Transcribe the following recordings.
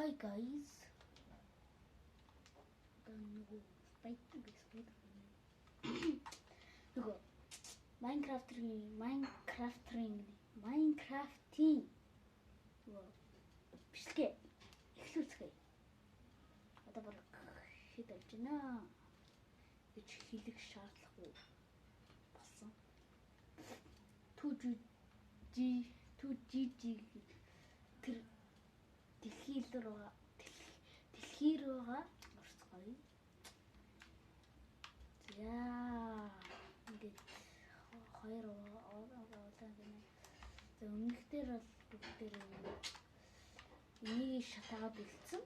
Hi guys. Одоо нөгөө баятан гэсэн. Нөгөө Minecraft-ийн нөгөө бичлэгээ эхлүүлцгээе. Одоо баг хэд болж байна гэж хэлэх шаардлагагүй болсон. 2G 2GG тэр дэлхий рүүгээ орцгоё. За ингээд хоёр удаан гэнэ. За өмнөх дээр бол бүгдээр энийг шатаагаад үлдсэн.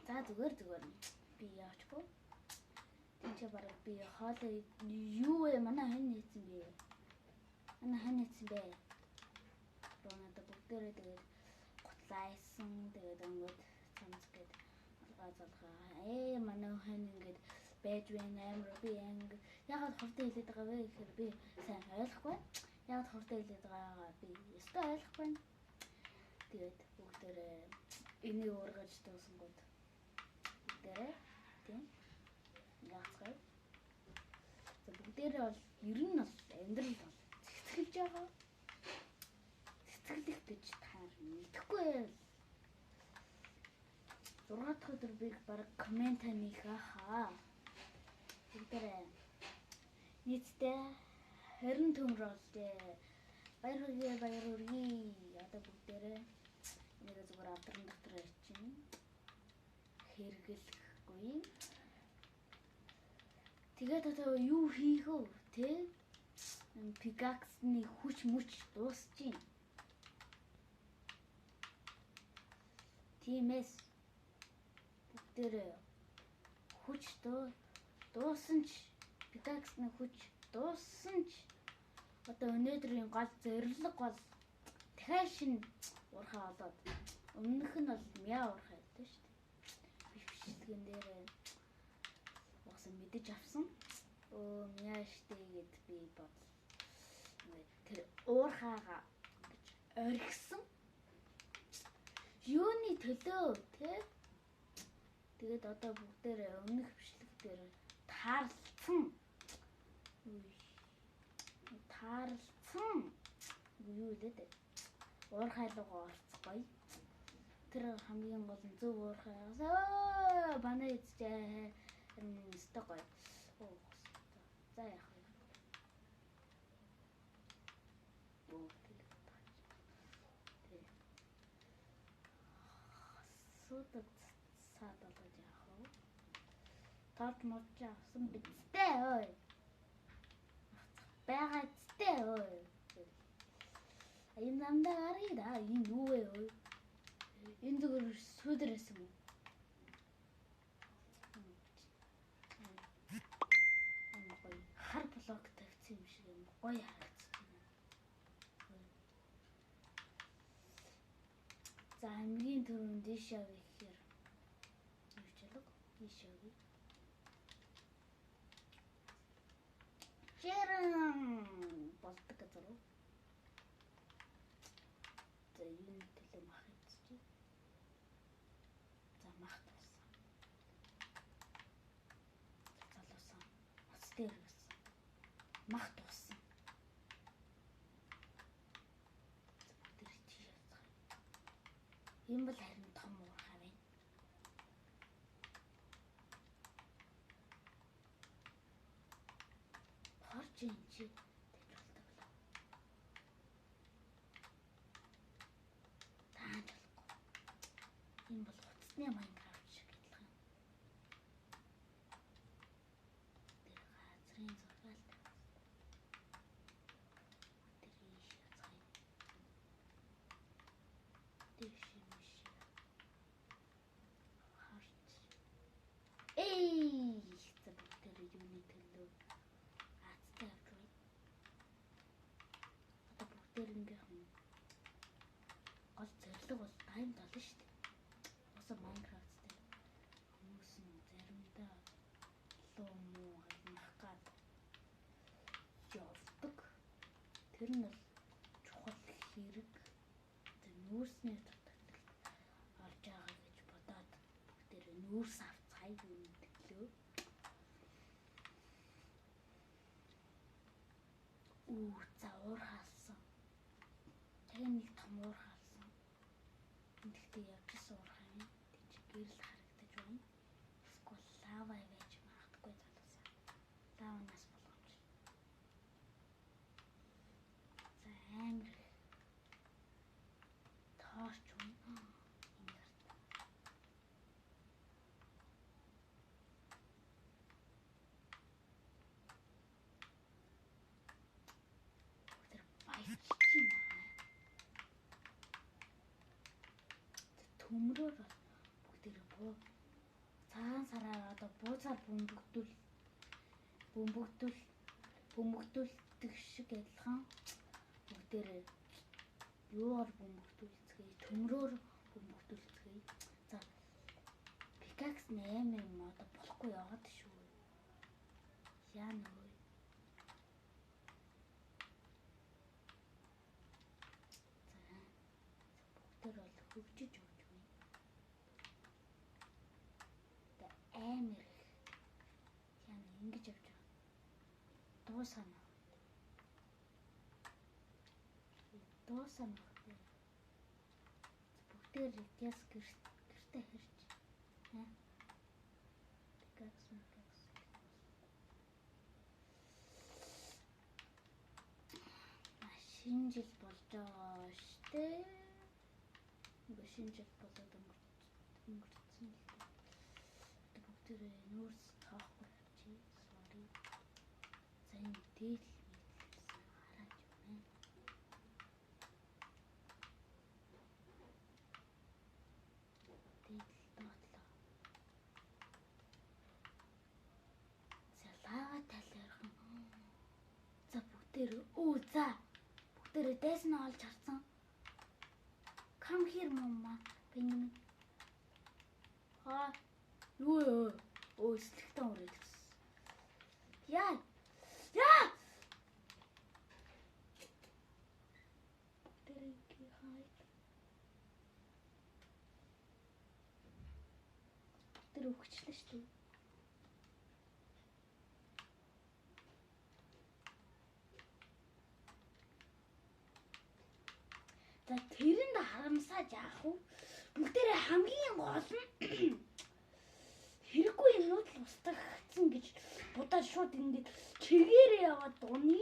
За зүгээр би яачгүй. Тинчээ бараг би хоолой юу вэ? Манай хань хийсэн бэ? Манай хань хийсэн бэ? Надад бүгдээрээ тэгээд гутлаайсан. Тэгээд өнгөд цамц гээд алгаа залгаа. Манай хань ингээд байж байна амар би анги. Ягаад хурдан хэлээд байгаа вэ гэхээр би сайн ойлгохгүй. Ягаад хурдан хэлээд байгаагаа би ёстой ойлгохгүй. Тэгээд бүгдээрээ энийг ургаж дуусангууд бүгдээрээ тийм яацгаая. За бүгдээрээ бол ер нь бол амьдрал бол цэцгэлж байгаа. Цэцгэлэх гэж та мэдэхгүй байл. 6 дахь өдөр би баг коммент хийх хаа. Бүгдээрээ нийтдээ 20 төмөр боллоо. Баяр хүргэе, баяр хүргэе. Одоо бүгдээрээ энийг зүгээр авдран дотор чинь хэрэглэхгүй. Тэгээд одоо юу хийх вэ? Тэ? Pickaxe-ны хүч мөч дуусчих. Тиймээс бүгдээрээ хүч дуусан ч pickaxe-ны хүч дууссан ч одоо өнөөдрийн гол зорилго бол дахиад шинэ уурхай олоод өмнөх нь бол мяа уурхай гэдэг шүү дээ. Би бичлэгэн дээр угсаа мэдэж авсан. Мяа штэ гэд би бодол. Ингээд тэр уурхайгаа гэж орхисон. Юуны төлөө тэ? Тэгээд одоо бүгдээрээ өмнөх бичлэг дээр таарлцсан. Таарлцсан. Юу лээ дээ? Уурхай руугаа орцгоё. Тэр хамгийн гол нь зөв уурхай. Манай эцээ өстой гоё. За яах вэ? Суудаг саад болгож яах вэ? Торт модч авсан бидтэй ой. Байгаа зүтэй ой. Энэ намдаа гарыг да. Энэ юу вэ ой? Энэ зүгээр сүдэр байсан юм уу? Гоё. Хар блок тавьсан юм шиг юм гоё харагдчих байна. За хамгийн түрүүнд дээш явъя гэхээр юу ч алга дээш явъя. Жирэн болдог газар уу? За юуны төлөө мах идчихье. За мах дууссан. Залуусан. Моц дээр байсан. Мах дууссан. За бүгд тийш явцгаая. Энэ бол харин том уурхай байна. Хорч энэ чи тэгж болдог л. Тааж болохгүй. Энэ бол хуцсны Minecraft шиг адилхан. Тэр газрын зургаал тавьсан. Тэр ийш яцгаая. Дээш юм шиг. Харч. Эй, тэр юуны төлөө азтай авч бай. Одоо бүгдээрнгийнхэн гол зорилго бол тайм толно шүү дээ. Уусаа Minecraft дээр хүмүүс нь заримдаа луу муу алмах гад явдаг. Тэр нь бол чухал хэрэг. нүүрсний дутагдалд орж байгаа гэж бодоод бүгдээрээ нүүрс авцгаая юуны төлөө. Үу за уур хаалсан. Тэгээ нэг том уур хаалсан. Тэгэхдээ явж исэн уур хаан. Тэг чи гэрэл харагдаж байна. Эсвэл лава байж магадгүй залуусаа. Лаванаас болгоомж. За амар их таарч байна. Энэ гарт. Тэр баяжчих юм аа. Төмрөөр бол бүгдээрээ буу цагаан сараар одоо бууцаар бөмбөгдүүлдэг шиг адилхан бүгдээрээ юугаар бөмбөгдүүлцгээе, төмрөөр бөмбөгдүүлцгээе. За pickaxe 8 юм одоо болохгүй яваад шүү. Яа нөө. За бүгдээр бол хөгжиж явж байна. Одоо амар их. Яа ингэж явж байгаа. Дуусаа. Дуусаа нөх. Бүгдээр яс гэртээ хэрч. Pickaxe pickaxe. Шинэ жил болж байгаа штэ. Нөгөө шинэ жил болоод өнгөрцөн л дээ. Одоо бүгдээрээ нүүрс тоохгүй явчих. Sorry. За энэ дээдл мэдлсэн хараад юм байна. Дээдл доотлоо. За лава талаархан. За бүгдээрээ өө за бүгдээрээ дайснаа олж харсан. Come here mama. Бенjamin. Аа юу юу? Өө эслэгтэн үрээд гэсэн. Яа. Яа. Бүгдээрээ хайд. Бүгдээрээ өгчлээ шүү дээ. За тэрэнд харамсаж яах вэ? Бүгдээрээ хамгийн гол нь хэрэггүй юмнууд л устгагдсан гэж бодоод шууд ингээд чигээрээ яваад дуны.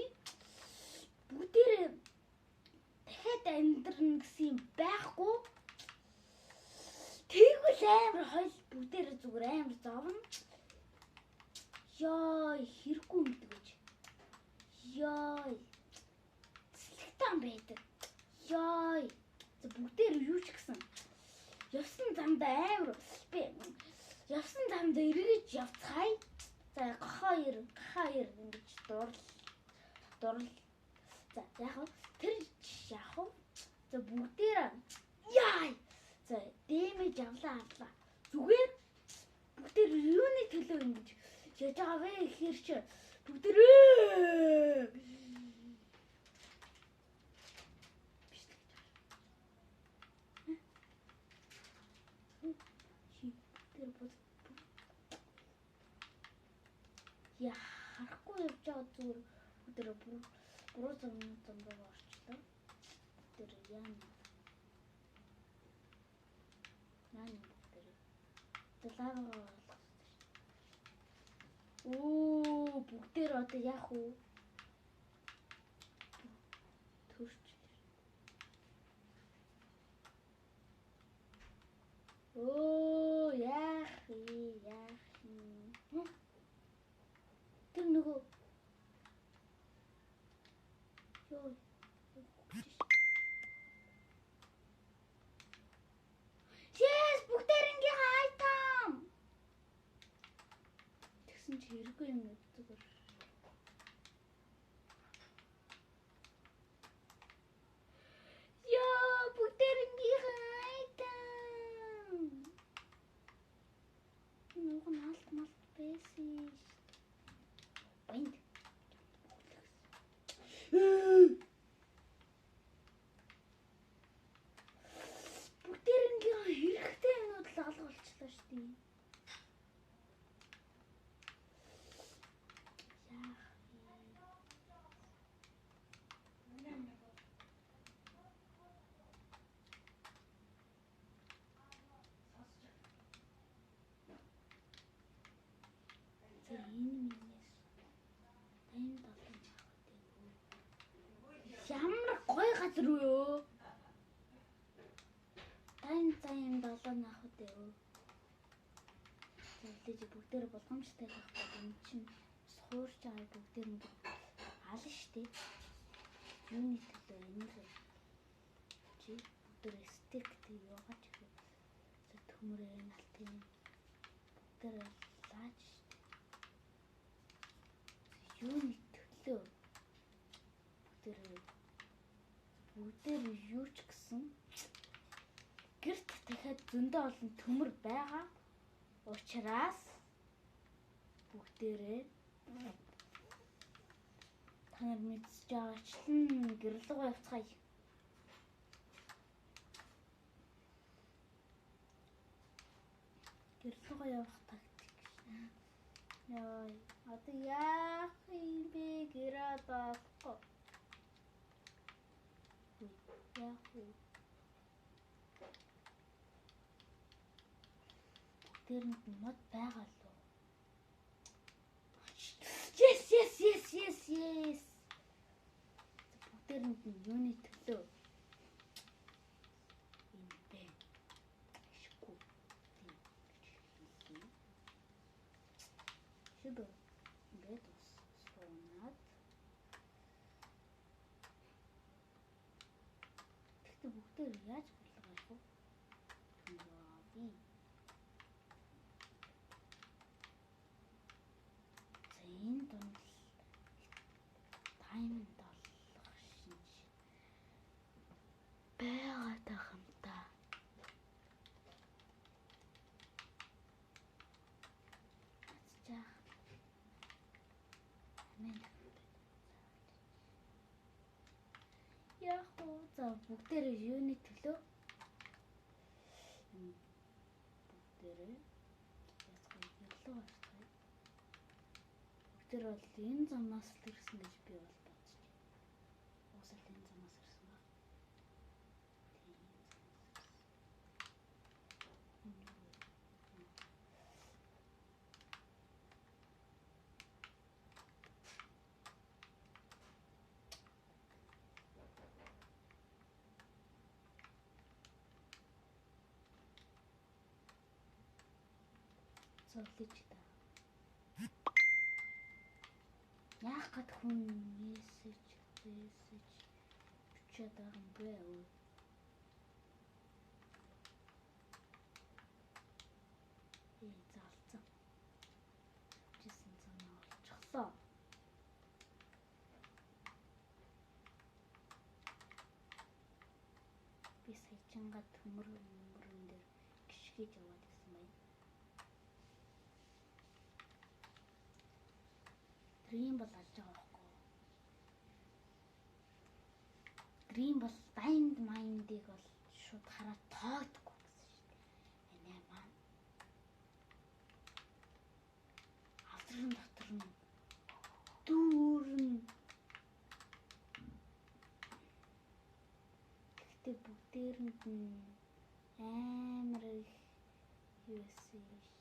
Бүгдээрээ дахиад амьдрна гэсэн юм байхгүй. Тэгвэл амар хойл бүгдээрээ зүгээр амар зовно. Йой хэрэггүй юм гэдэг гэж. Йой. Цэцлэгтэн байдаг. Йой. За бүгдээр юу ч гэсэн явсан замд амар би явсан замд эргэж явцгаая. За гохоо хоёр ингэж дурл. За яг вэ? Тэр яах вэ? За бүгдээр яа. За дэмэж авлаа. Зүгээр бүгдээр юуны төлөө ингэж яаж байгаа вэ гэхээр чи бүгдээр яа харахгүй явж байгаа зүгээр бүгдээр буруу зам руу орчлоо. Тэр яа нэ. Яа нэ бүгдээр. Лавгаа болгох хэрэгтэй шүү. Оо бүгдээр одоо яах вэ? Төрч. Оо яах юм? Тэр нөгөө ёо Yes, бүгдээрингийн item. Тэгсэн чи хэрэггүй юм зүгээр. Йоо, бүгдээрингийн item. Нөгөө алт малт байсан шүү. Бэнд. Штий. Яах вэ? За энэ минээс тань долоо авах юм. Ямар гоё газар үү ёо. Тань заа юм долоо авах үү. За үлээж бүгдээр болгоомжтой байх бол энэ чинь суурч байгаа бүгдээр нь ална штэ. Юуны төлөө энэ чи бүгдээр стек тэг яваач гэв. За төмөрөө налтын бүгдээр лааж штэ. Юуны төлөө бүгдээр юу ч гэсэн гэрт дахиад зөндөө олон төмөр байгаа. Учраас бүгдээрээ та нар мэдсэж байгаачлан гэрлэг явцгаая. Гэрлэг явах тактик. Яа, одоо яах юм бэ? Гэрээ даахгүй. Яах вэ? Тэрэнд мод байгаа л уу? Yes, yes, yes, yes, yes. Бүгдээрэнд нь юуны төлөө юм бэ? Ашгүй. Тийм. Шүбэ. Ингээд ус суунаад. Тэгтээ бүгдээр яаж гэрлэг авах вэ? Яа. За энэ дунд таймд олох шинж байгаад байгаа юм та. Ацчаах. Амин. Яах вэ? За бүгдээрээ юуны төлөө? Бүгдээрээ яцгаа гэрлэг авчихъя. Бүгдээр бол энэ замаас л ирсэн гэж би бол бодож байна. Уусаа л энэ замаас ирсэн баг. Тийм, энэ замаас ирсэн. Энэ юу вэ? Зовлож та. Яах гэд хүн мессеж бичээд байгаа юм бэ? Ээ залцсан. Бичсэн замаа олчихлоо. Би сая чанга төмөр мөрөн дээр гიშгэж яваад исэн байна. Dream бол алж байгаа байхгүй. Dream бол Diamond Mind-ыг бол шууд хараад тоогдохгүй гэсэн шүү дээ. Энэ маань. Алдрын дотор нь дүүрэн. Гэхдээ бүгдээрэнд нь амар их юу байсан юм шүү.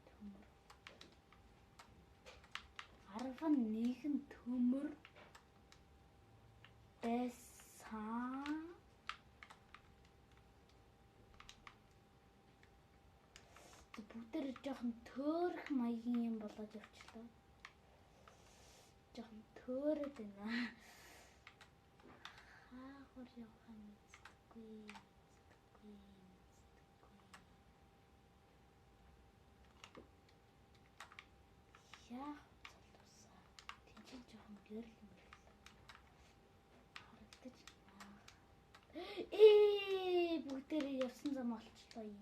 Төмөр. 11 төмөр байсан. Бүгдээр жоохон төөрөх маягийн юм болоод явчлаа. Жоохон төөрөд байна. Хаагур явах мэддэггүй. Яах залуусаа. Тэнцэн жоохон гэрэл мөрөл харагдаж байна. Ээ бүгдээрээ явсан зам олчлоо юм.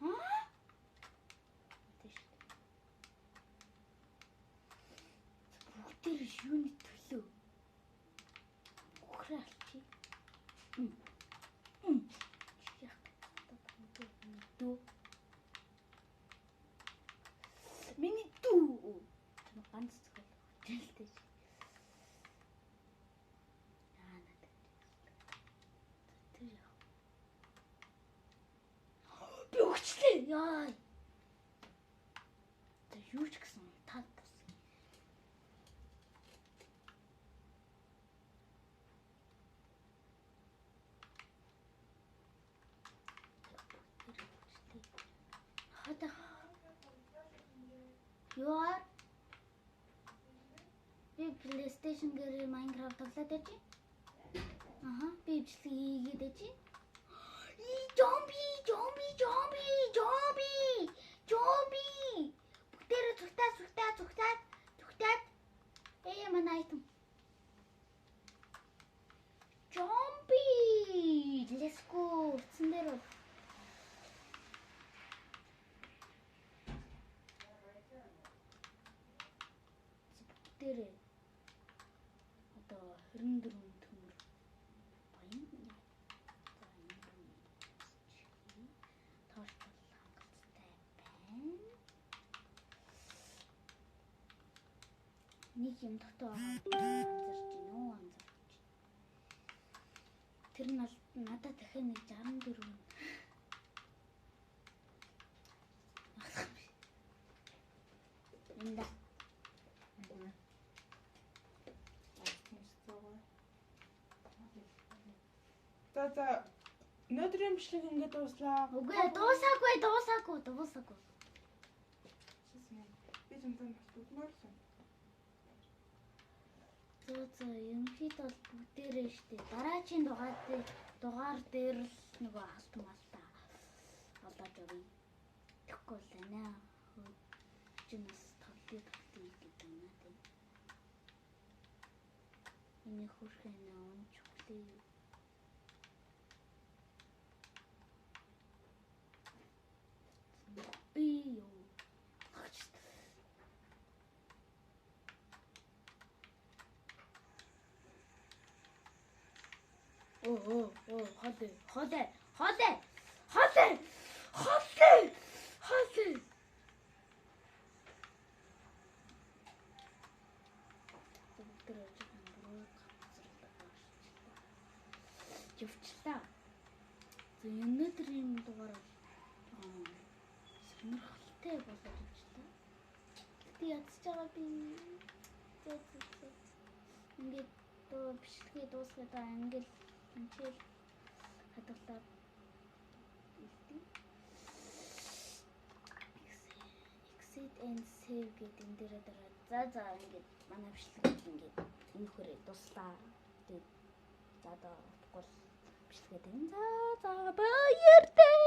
Аа? Тийш. Тэр юуны төлөө? Үхрээ алчи. Дүү. Миний дүү. Тэр ганц зөвхөн хөлтэй. Аа надад. Тэр яа. Би өгчлээ. Яа. Тэр юу ч гэсэн таад тус. You are би PlayStation дээр Minecraft тоглоод байж. Аха, би бичлэг хийгээд байж. Зомби, зомби, зомби, зомби, зомби. Бүгдээрээ зүгтаад, зүгтаад, зүгтаад, зүгтаад. Манай item. Зомби. Let's go. Утсан дээр бол бүгдээрээ одоо 24 төмөр баян. За энэ торч бол хангалттай байна. Нэг юм дотоо анзарч байна уу, анзарч. Тэр нь бол надад дахиад нэг 64. Эндэ. За өнөөдрийн бичлэг ингээд дууслаа. Үгүй дуусаагүй. Би чамтай мартагдмаар л. За ерөнхийдөө бол бүгдээрээ штэ. Дараагийн дугаар дээр л нөгөө алт малтаа олоод явъя. Тэгэхгүй л анаа хөөчнөөс тоглоё гэдэг юм аа тийм. Миний хөрхэн унж хүлээ. Юу. Оо, хоолой. Тэр явчлаа. За өнөөдрийн дугаар сонирхолтой болоод явчлаа. Гэтэ ядаж байгаа би. За. Ингээд бичлэгээ дуусгаад ингээд хэмжээл хадгалаад үлдээ. Exit and save гэдэг энэ дээрээ дараад за ингээд манай бичлэг ингээд энэ хүрээ дуслаа. Тэгээд за одоо утгагүй бичлэгээ тавина. За баяртай.